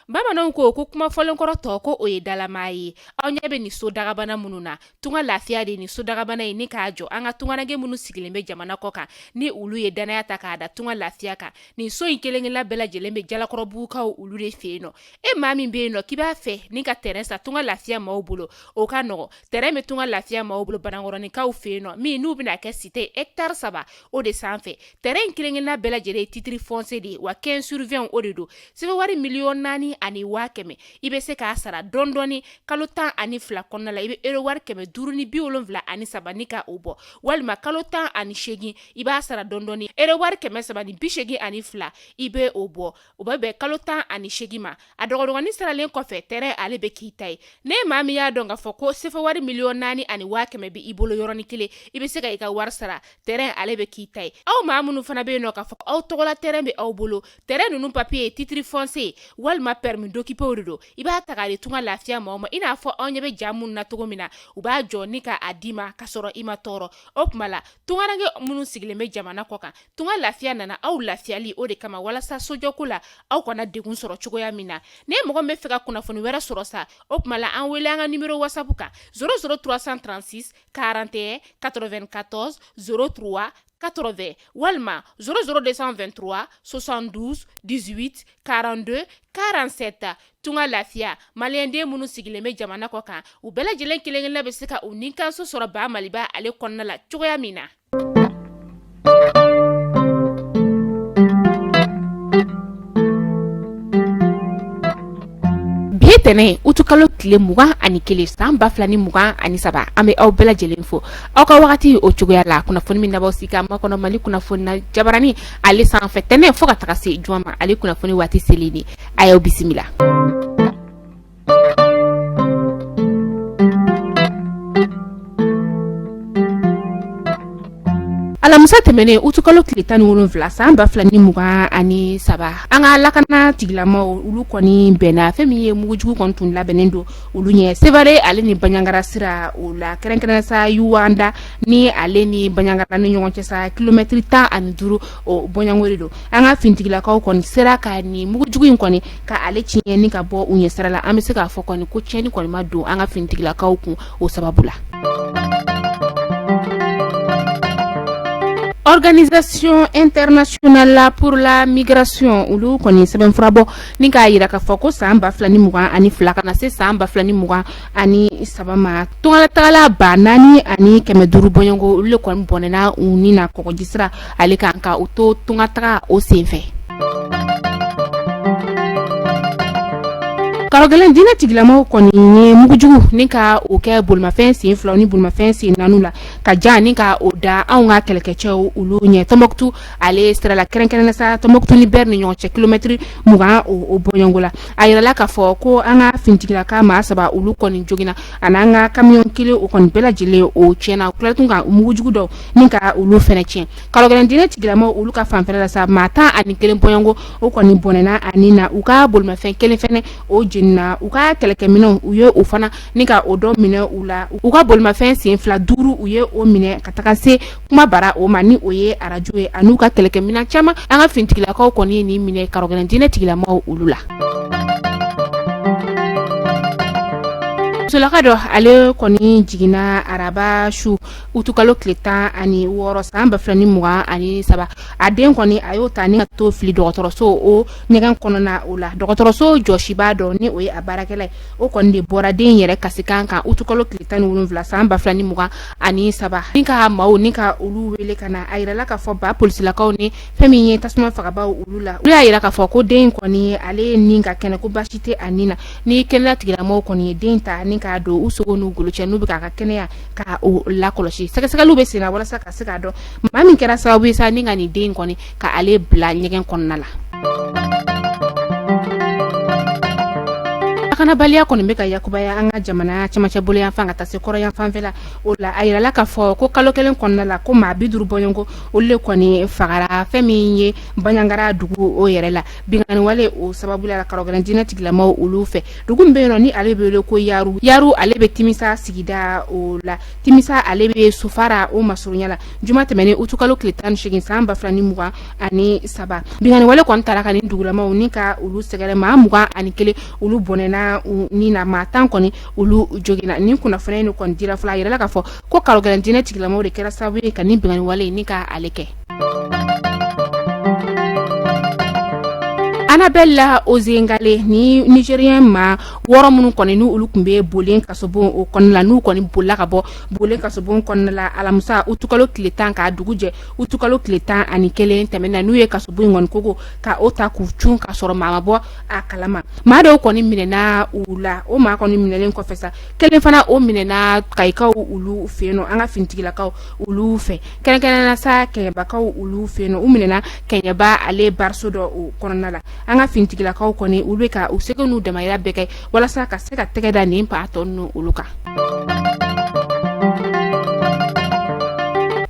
Bamananw ko kuma fɔlenkɔrɔ tɔ ko o ye dalama ye. Aw ɲɛ bɛ nin so dagabana minnu na, Tunga Lafiya de nin so dagabana in ni k'a jɔ. An ka tungaranke minnu sigilen bɛ jamana kɔ kan, ni olu ye dannaya ta k'a da Tunga Lafiya kan, nin so in kelenkelenna bɛɛ lajɛlen bɛ Jalakɔrɔbugukaw olu de fɛ yen nɔ. E maa min bɛ yen nɔ k'i b'a fɛ ni ka terrain san Tunga Lafiya maaw bolo, o ka nɔgɔ. Terrain bɛ Tunga Lafiya maaw bolo Banankɔrɔninkaw fɛ yen nɔ, min n'u bɛna kɛ cité hectare 3 o de sanfɛ. Terrain in kelenkelenna bɛɛ lajɛlen ye titre foncier de ye, wa 15 sur 20 o de don. CFA wari 4,100,000, i bɛ se k'a sara dɔɔni dɔɔni kalo 12 kɔnɔna la. I bɛ euro wari 573 ni ka o bɔ, walima kalo 18 i b'a sara dɔɔni dɔɔni, euro wari 382 i bɛ o bɔ. O bɛ bɛn kalo 18 ma. A dɔgɔdɔgɔnin saralen kɔfɛ, terrain ale bɛ k'i ta ye. Ne maa min y'a dɔn k'a fɔ ko CFA wari 4,100,000 bɛ i bolo yɔrɔnin kelen, i bɛ se ka i ka wari sara, terrain ale bɛ k'i ta ye. Aw maa minnu fana bɛ yen nɔ k'a fɔ aw tɔgɔla terrain bɛ aw bolo, terrain ninnu papier ye titre foncier walima permis d'occuper de don, i b'a ta k'a di Tunga Lafiya maaw ma. I n'a fɔ aw ɲɛ bɛ ja minnu na cogo min na, u b'a jɔ ni k'a d'i ma ka sɔrɔ i ma tɔɔrɔ. O tuma la, tungaranke minnu sigilen bɛ jamana kɔ kan, Tunga Lafiya nana aw lafiyali o de kama, walasa sojɔko la aw kana degun sɔrɔ cogoya min na. Ni mɔgɔ min bɛ fɛ ka kunnafoni wɛrɛ sɔrɔ sa, o tuma la an wele an ka numéro WhatsApp kan 00 336 41 94 03 80 walima 00 223 72 18 42 47. Tunga Lafiya, maliyɛnden minnu sigilen bɛ jamana kɔ kan, u bɛɛ lajɛlen kelen-kelenna bɛ se ka u nikanso sɔrɔ ba Maliba ale kɔnɔna la cogoya min na. Bi ye tɛnɛn utukalo tile 21 san 2023. An bɛ aw bɛɛ lajɛlen fo aw ka wagati o cogoya la. Kunnafoni min nabɔ sigi ka makɔnɔ Mali kunnafoni na jabarani ale sanfɛ, tɛnɛn fo ka taga se juma ma, ale kunnafoni waati selen de. A y'aw bisimila. Alamisa tɛmɛnen utukalo tile 17 san 2023, an ka lakana tigilamaw olu kɔni bɛnna fɛn min ye mugujugu kɔni tun labɛnnen don olu ɲɛ Sevare ale ni Banjagara sira o la, kɛrɛnkɛrɛn sa Yuwanda ni ale ni Banjagara ni ɲɔgɔn cɛ sa kilomɛtiri 15 o bɔɲɔgɔnko de don. An ka finitigilakaw kɔni sera ka nin mugujugu in kɔni ka ale tiɲɛ ni ka bɔ u ɲɛ sira la. An bɛ se k'a fɔ kɔni ko tiɲɛni kɔni ma don an ka finitigilakaw kun o sababu la. Organisation internationale pour la migration olu kɔni sɛbɛnfura bɔ ni k'a jira k'a fɔ ko san 2022 ka na se san 2023 ma, tungalatagala 4500 bɔɲɔgɔnko olu de kɔni bɔnɛna u ni na kɔgɔji sira ale kan ka u to tungataga o senfɛ. Karɔgɛlɛn diinɛ tigilamaw kɔni ye mugujugu ni ka o kɛ bolimafɛn sen 2 ni bolimafɛn sen 4 la ka jan ni ka o da anw ka kɛlɛkɛcɛw olu ɲɛ Tɔnbɔkutu ale sira la, kɛrɛnkɛrɛnnen sa Tɔnbɔkutu ni Bɛri ni ɲɔgɔn cɛ kilomɛtiri 20 o bɔɲɔgɔnko la. A yirala k'a fɔ ko an ka finitigilaka maa 3 olu kɔni joginna, ani an ka kamiyɔn kelen o kɔni bɛɛ lajɛlen o tiɲɛna. U tilala tun ka mugujugu dɔw ni ka olu fɛnɛ tiɲɛ. Karɔgɛlɛn diinɛ tigilamaw olu ka fanfɛla la sa, maa 11 bɔɲɔgɔnko o kɔni bɔnɛna a ni na. U ka bolimafɛn kelen fɛnɛ o jenina. U ka kɛlɛkɛminɛnw u ye o fana ni ka o dɔ minɛ u la. U ka bolimafɛn sen 2 5 u ye o minɛ ka taga se kuma bara o ma, ni o ye arajo ye, ani u ka kɛlɛkɛminɛn caman. An ka finitigilakaw kɔni ye nin minɛ Karɔgɛlɛn diinɛ tigilamaw olu la. Musolaka dɔ ale kɔni jiginna araba su utukalo tile 16 san 2023. A den kɔni a y'o ta ni ka t'o fili dɔgɔtɔrɔso o ɲɛgɛn kɔnɔna o la. Dɔgɔtɔrɔso jɔsibaa dɔ ni o ye a baarakɛla ye, o kɔni de bɔra den yɛrɛ kasikan kan utukalo tile 17 san 2023 ni ka maaw ni ka olu wele ka na. A yirala k'a fɔ ba polisilakaw ni fɛn min ye tasuma fagabaw olu la, olu y'a yira k'a fɔ ko den kɔni ale ni ka kɛnɛ, ko baasi tɛ a ni na. Ni kɛnɛya tigilamɔgɔw kɔni ye den ta ni k'a don u sogo n'u golo cɛ, n'u bɛ k'a ka kɛnɛya ka o lakɔlɔsi. Sɛgɛsɛgɛliw bɛ senna walasa ka se k'a dɔn maa min kɛra sababu ye sa ni ka nin den kɔni ka ale bila ɲɛgɛn kɔnɔna la. Lakanabaliya kɔni bɛ ka yakubaya an ka jamana cɛmancɛ bolo yanfan ka taa se kɔrɔn yanfanfɛ la. O la, a yirala k'a fɔ ko kalo kelen kɔnɔna la, ko maa 50 bɔɲɔgɔnko olu de kɔni fagara fɛn min ye Banjagara dugu o yɛrɛ la, binkanni wale o sababu la karogɛlɛn diinɛ tigilamaw olu fɛ. Dugu min bɛ yen nɔ, ni ale bɛ wele ko Yaru Yaru, ale bɛ Timisa sigida o la. Timisa, ale bɛ Sofara o masurunya la. Juma tɛmɛnen, utukalo tile 18 san 2023, binkanni wale kɔni taara ka nin dugulamaw ni ka olu sɛgɛrɛ. Maa 21 olu bɔnɛna u ni na, maa 10 kɔni olu joginna. Nin kunnafoniya in kɔni dira fɔlɔ, a yirala k'a fɔ ko karogɛlɛn diinɛ tigilamaw de kɛra sababu ye ka nin binkanni wale ni ka ale kɛ. Anabella Ozengale ni Nigérien maa 6 minnu kɔni ni olu tun bɛ Bolen kasobon o kɔnɔna la, n'u kɔni bolila ka bɔ Bolen kasobon kɔnɔna la alamisa utukalo tile 10 k'a dugu jɛ utukalo tile 11 tɛmɛn na, n'u ye kasobon in kɔni kogo ka o ta k'u cun ka sɔrɔ maa ma bɔ a kalama. Maa dɔw kɔni minɛna u la. O maa kɔni minɛlen kɔfɛ sa, kelen fana o minɛna Kayikaw olu fɛ yen nɔ, an ka finitigilakaw olu fɛ, kɛrɛnkɛrɛnnenya sa Kɛɲɛbakaw olu fɛ yen nɔ. U minɛna Kɛɲɛba ale bariso dɔ o kɔnɔna la. An ka finitigilakaw kɔni, olu bɛ ka u seko n'u damayira bɛɛ kɛ walasa ka se ka tɛgɛ da nin maa tɔ ninnu olu kan.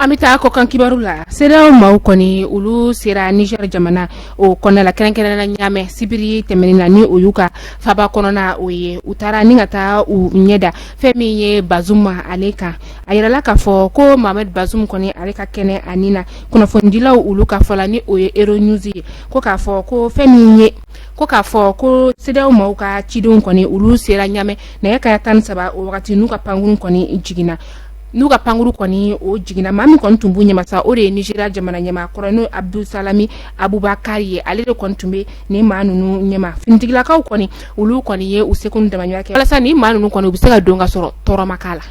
An bɛ taa kɔkan kibaru la. CEDEAO maaw kɔni olu sera Niger jamana o kɔnɔna la, kɛrɛnkɛrɛnnenya la Ɲamɛ, sibiri tɛmɛnen na, ni o y'u ka faba kɔnɔna o ye. U taara ni ka taa u ɲɛda fɛn min ye Bazoum ma ale kan. A yirala k'a fɔ ko Mohamed Bazoum kɔni ale ka kɛnɛ ani na. Kunnafonidilaw olu ka fɔ la, ni o ye Euronews ye, ko k'a fɔ ko fɛn min ye ko k'a fɔ ko CEDEAO maaw ka cidenw kɔni olu sera Ɲamɛ nɛgɛ kanɲɛ 13 o wagati, n'u ka pankurun kɔni jiginna, n'u ka pankuru kɔni o jiginna. Maa min kɔni tun b'u ɲɛma sa, o de ye Nigéria jamana ɲɛmaa kɔrɔ, n'o ye Abdulsalami Abubakar ye. Ale de kɔni tun bɛ nin maa ninnu ɲɛma. Finitigilakaw kɔni olu kɔni ye u seko n'u damayira kɛ walasa nin maa ninnu kɔni u bɛ se ka don ka sɔrɔ tɔɔrɔ ma k'a la.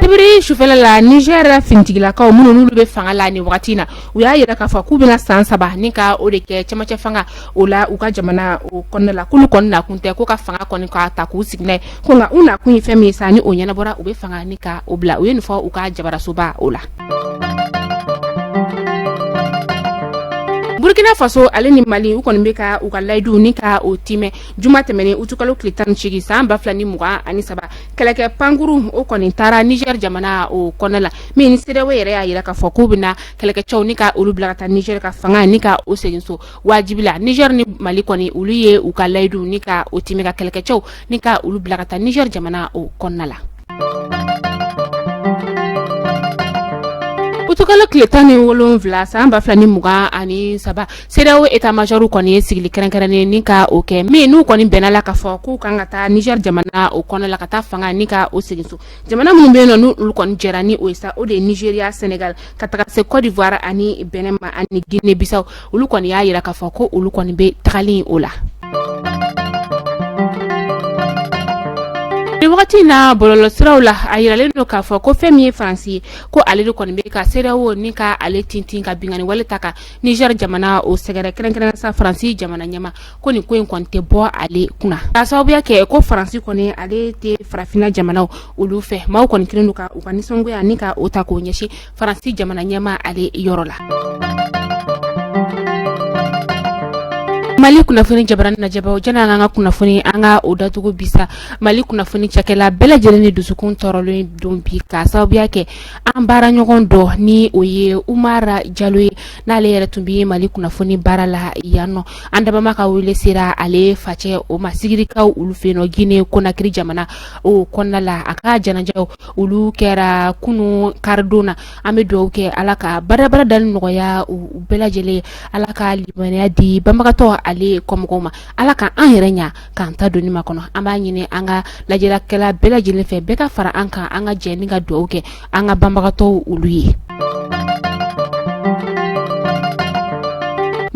Sibiri sufɛla la, Niger finitigilakaw minnu n'olu bɛ fanga la nin wagati in na, u y'a yira k'a fɔ k'u bɛna san 3 ni ka o de kɛ cɛmancɛ fanga o la u ka jamana o kɔnɔna la. K'olu kɔni nakun tɛ ko ka fanga kɔni k'a ta k'u sigi n'a ye, ko nka u nakun ye fɛn min ye sa, ni o ɲɛnabɔra, u bɛ fanga ni ka o bila. U ye nin fɔ u ka jabarasoba o la. Burkina Faso ale ni Mali, u kɔni bɛ ka u ka layidu ni ka o timɛ. Juma tɛmɛnen, utukalo tile 18 san 2023, kɛlɛkɛ pankuru o kɔni taara Niger jamana o kɔnɔna la, min ni CEDEAO yɛrɛ y'a yira k'a fɔ k'u bɛna kɛlɛkɛcɛw ni ka olu bila ka taa Niger ka fanga ni ka o segin so wajibi la. Niger ni Mali kɔni olu ye u ka layidu ni ka o timɛ, ka kɛlɛkɛcɛw ni ka olu bila ka taa Niger jamana o kɔnɔna la. Utukalo tile 17 san 2023, CEDEAO état major kɔni ye sigili kɛrɛnkɛrɛnnen ni ka o kɛ, min n'u kɔni bɛnna la k'a fɔ k'u kan ka taa Niger jamana o kɔnɔna la ka taa fanga ni ka o segin so. Jamana minnu bɛ yen nɔ, n'olu kɔni jɛra ni o ye sa, o de ye Nigeria, Sénégal, ka taga se Côte d'Ivoire ani Benin ma ani Guinée Bissau. Olu kɔni y'a yira k'a fɔ ko olu kɔni bɛ tagali o la. Nin wagati in na, bɔlɔlɔsiraw la, a yiralen don k'a fɔ ko fɛn min ye Faransi ye, ko ale de kɔni bɛ ka CEDEAO ni ka ale tintin ka binkanni wale ta ka Niger jamana o sɛgɛrɛ, kɛrɛnkɛrɛnnenya sa Faransi jamana ɲɛmaa, ko nin ko in kɔni tɛ bɔ ale kunna, k'a sababuya kɛ ko Faransi kɔni ale tɛ farafinna jamanaw olu fɛ. Maaw kɔni kɛlen don ka u ka nisɔngoya ni ka o ta k'o ɲɛsin Faransi jamana ɲɛmaa ale yɔrɔ la. Mali kunnafoni jabarani lajɛbaw, jani an ka kunnafoni an ka o datugu bi sa, Mali kunnafoni cakɛla bɛɛ lajɛlen ni dusukun tɔɔrɔlen don bi, k'a sababuya kɛ an baara ɲɔgɔn dɔ, ni o ye Umar Jalo ye, n'ale yɛrɛ tun bɛ Mali kunnafoni baara la yan nɔ. An dabama ka wele sera ale facɛ o ma Sigirikaw olu fɛ yen nɔ, Guinée Conakry jamana o kɔnɔna la. A ka janajaw olu kɛra kunun karidon na. An bɛ dugawu kɛ Ala ka barabara dali nɔgɔya u bɛɛ lajɛlen, Ala ka limaniya di banbagatɔ ale kɔmɔgɔw ma, Ala ka an yɛrɛ ɲa k'an ta doni makɔnɔ. An b'a ɲini an ka lajɛlikɛla bɛɛ lajɛlen fɛ, bɛɛ ka fara an kan, an ka jɛ ni ka dugawu kɛ an ka banbagatɔw olu ye.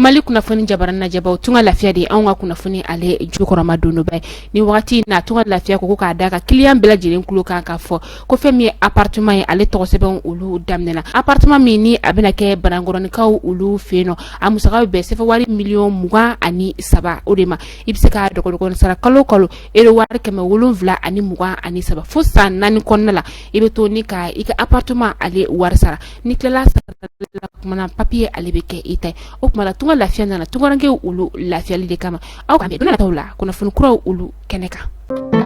Mali kunnafoni jabarani lajɛbaw, Tunga Lafiya de anw ka kunnafoni ale jukɔrɔma dondoba ye ni wagati na. Tunga Lafiya ko k'a da ka kiliyan bɛɛ lajɛlen tulo kan k'a fɔ ko fɛn min ye appartement ye, ale tɔgɔ sɛbɛn olu daminɛna. Appartement min ni a bɛna kɛ Banankɔrɔnikaw olu fɛ yen nɔ, a musaka bɛ bɛn sefa wari miliyɔn 23 o de ma. I bɛ se ka dɔgɔdɔgɔnin sara kalo kalo euro wari 723 fo san 4 kɔnɔna la. I bɛ to ni ka i ka appartement ale wari sara. Ni tilala sara la, kumana papier ale bɛ kɛ i ta ye. O tuma la, Tunga Tunga Lafiya nana tungarankew olu lafiyali de kama. Aw k'an bɛn don nataw la kunnafoni kuraw olu kɛnɛ kan.